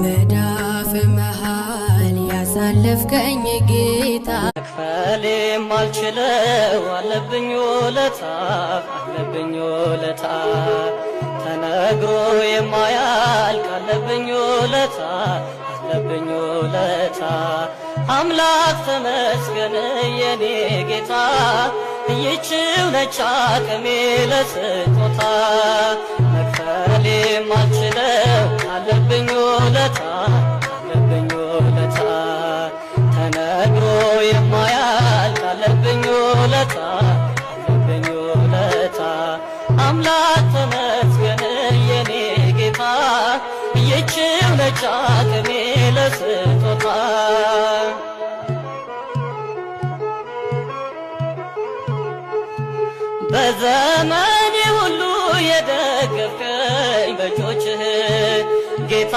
በመዳፍ መሃል ያሳለፍከኝ ጌታ። መክፈል የማልችለው አለብኝ ውለታ፣ አለብኝ ውለታ፣ ተነግሮ የማያልቅ አለብኝ ውለታ፣ አለብኝ ውለታ። አምላክ ተመስገን የኔ ጌታ፣ ይህችው ነች አቅሜ ለስጦታ። መክፈል የማልችለው አለብኝ ውለታ፣ አለብኝ ውለታ፣ ተነግሮ የማያልቅ አለብኝ ውለታ፣ አለብኝ ውለታ። አምላክ ተመስገን የኔ ጌታ፣ ይህችው ነች አቅሜ ለስጦታ። በዘመኔ ሁሉ የደገፍከኝ በእጆችህ ጌታ።